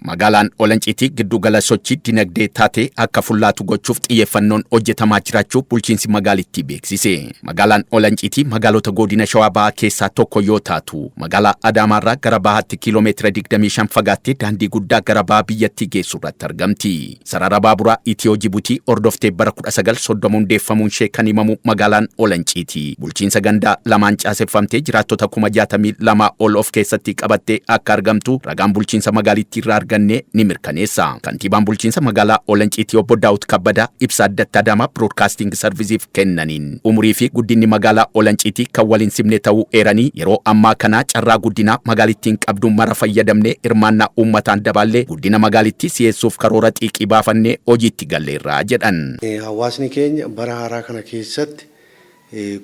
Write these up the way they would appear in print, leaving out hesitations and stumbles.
Magaalaan Olanciitii giddugala sochii dinagdee taatee akka fullaatu gochuuf xiyyeeffannoon hojjetamaa jiraachuu bulchiinsi magaalittii beeksise. Magaalaan Olanciitii magaalota godina Shawaa Bahaa keessaa tokko yoo taatu, magaalaa Adaamaarraa gara bahaatti kiiloomeetira 25 fagaattee daandii guddaa gara baha biyyattii geessu irratti argamti. Sarara baaburaa Itiyoo Jibuutii hordoftee bara 1930 hundeeffamuun ishee kan himamu magaalaan Olanciitii. Bulchiinsa gandaa lamaan caaseffamtee jiraattota 62,000 ol of keessatti qabattee akka argamtu ragaan bulchiinsa magaalittii irraa arganne ni mirkaneessa. Kantiibaan bulchiinsa magaalaa Olanciitii obbo Daawud Kabbadaa ibsa addatti Adaamaa Broadcasting Serviceif kennaniin umurii fi guddinni magaalaa Olanciitii kan waliin simne ta'uu eeranii, yeroo ammaa kana carraa guddinaa magaalittiin qabdu mara fayyadamnee hirmaannaa uummataan dabaallee guddina magaalittii si'eessuuf karoora xiiqii baafannee hojiitti galleerra jedhan. Hawaasni keenya bara haaraa kana keessatti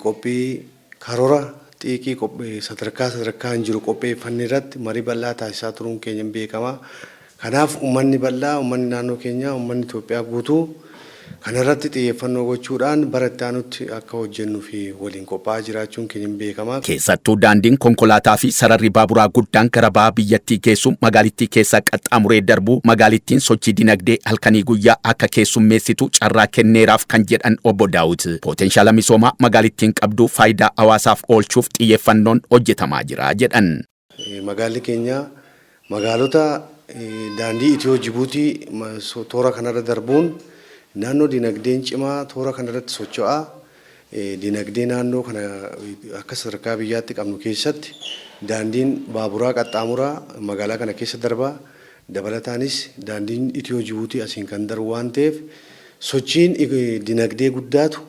qophii karoora xiiqii sadarkaa sadarkaan jiru qopheeffanne irratti marii bal'aa taasisaa turuun keenya hin beekama. Kanaaf uummanni bal'aa, uummanni naannoo keenyaa, uummanni Itoophiyaa guutuu kanarratti xiyyeeffannoo gochuudhaan bara itti aanutti akka hojjennuu fi waliin qophaa'aa jiraachuun keenya hin beekama. Keessattuu daandiin konkolaataa fi sararri baaburaa guddaan gara baha biyyattii geessu magaalittii keessa qaxxaamuree darbu magaalittiin sochii dinagdee halkanii guyyaa akka keessummeessitu carraa kenneeraaf kan jedhan obbo Daawud, pootenshaala misoomaa magaalittiin qabdu faayidaa hawaasaaf oolchuuf xiyyeeffannoon hojjetamaa jira jedhan. Magaalli keenya magaalota daandii Itiyoo Jibuutii toora kanarra darbuun naannoo dinagdeen cimaa toora kanarratti socho'aa dinagdee naannoo kana akka sadarkaa biyyaatti qabnu keessatti daandiin baaburaa qaxxaamuraa magaalaa kana keessa darbaa. Dabalataanis daandiin Itiyoo Jibuutii asiin kan darbu waan ta'eef sochiin dinagdee guddaatu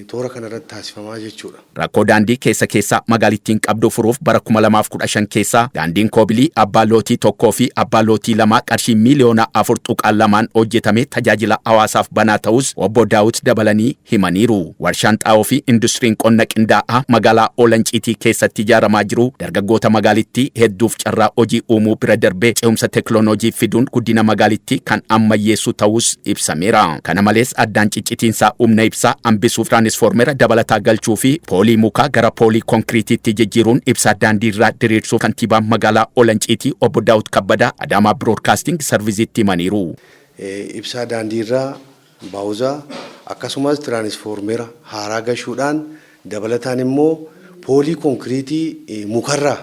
toora kanarratti taasifamaa jechuudha. Rakkoo daandii keessa keessaa magaalittiin qabdu furuuf bara 2015 keessa daandiin koobilii abbaa lootii 1 fi abbaa lootii 2 qarshii miiliyoona 4.2 hojjetame tajaajila hawaasaaf banaa ta'us obbo Daawud dabalanii himaniiru. Warshaan xaa'oo fi industiriin qonna qindaa'aa magaalaa Olanciitii keessatti ijaaramaa jiru dargaggoota magaalittii hedduuf carraa hojii uumuu bira darbee ce'umsa teekinooloojii fiduun guddina magaalittii kan ammayyeessu ta'us ibsameera. Kana malees addaan ciccitiinsaa humna ibsaa hambisuuf tiraanisfoormera dabalataa galchuu fi poolii mukaa gara poolii konkiriitiitti jijjiiruun ibsaa daandii irraa diriirsuuf kantiibaan magaalaa Olanciitii obbo Daawud Kabbadaa Adaamaa Broadcasting Service'itti himaniiru. Ibsaa daandii irraa baawuzaa akkasumas tiraanisfoormera haaraa gashuudhaan dabalataan immoo poolii konkiriitii mukarraa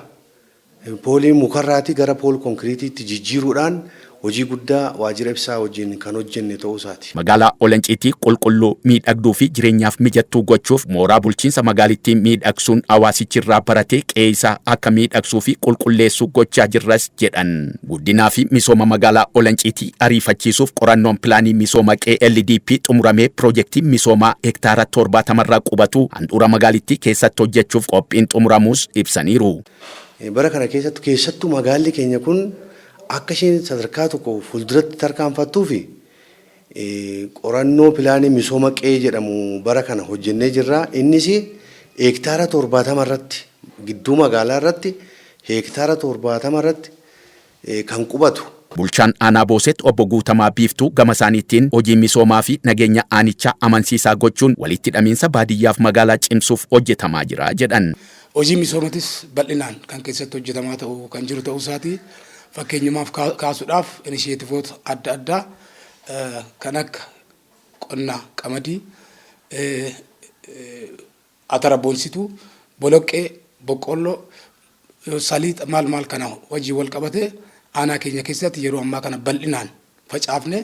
poolii mukarraatii gara pool konkiriitiitti jijjiiruudhaan hojii guddaa waajjira ibsaa wajjin kan hojjenne ta'uu isaati. Magaalaa Olanciitii qulqulluu, miidhagduu fi jireenyaaf mijattuu gochuuf mooraa bulchiinsa magaalittii miidhagsuun hawaasichi irraa baratee qe'ee isaa akka miidhagsuu fi qulqulleessu gochaa jirras jedhan. Guddinaa fi misooma magaalaa Olanciitii ariifachiisuuf qorannoon pilaanii misooma qe'ee LDP xumuramee piroojeektiin misoomaa hektaara 70 irraa qubatu handhuura magaalittii keessatti hojjechuuf qophiin xumuramuus ibsaniiru. Bara kana keessatti keessattuu magaalli keenya kun akka isheen sadarkaa tokko fuulduratti tarkaanfattuu fi qorannoo pilaanii misooma qe'ee jedhamu bara kana hojjennee jirra. Innis hektaara 70 irratti gidduu magaalaa irratti hektaara 70 irratti kan qubatu. Bulchaan aanaa Booset obbo Guutamaa Biiftuu gama isaaniitiin hojii misoomaa fi nageenya aanichaa amansiisaa gochuun walitti hidhamiinsa baadiyyaaf magaalaa cimsuuf hojjetamaa jira jedhan. Hojii misoomatis bal'inaan kan keessatti hojjetamaa ta'u kan jiru ta'uu isaati. Fakkeenyumaaf kaasuudhaaf inisheetivoota adda addaa kan akka qonna qamadii, atara boonsituu, boloqqee, boqqolloo, saliixa maal maal kana wajjin wal qabatee aanaa keenya keessatti yeroo ammaa kana bal'inaan facaafne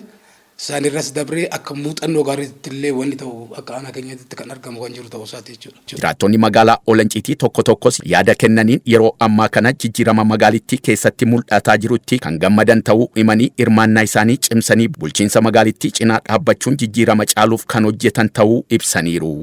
isaanirras dabree akka muuxannoo gaariitti illee wanni ta'u akka aanaa keenyaatti kan argamu kan jiru ta'uu isaati jechuudha. Jiraattonni magaalaa Olanciitii tokko tokkos yaada kennaniin yeroo ammaa kana jijjiirama magaalittii keessatti mul'ataa jirutti kan gammadan ta'uu himanii hirmaannaa isaanii cimsanii bulchiinsa magaalittii cinaa dhaabbachuun jijjiirama caaluuf kan hojjetan ta'uu ibsaniiru.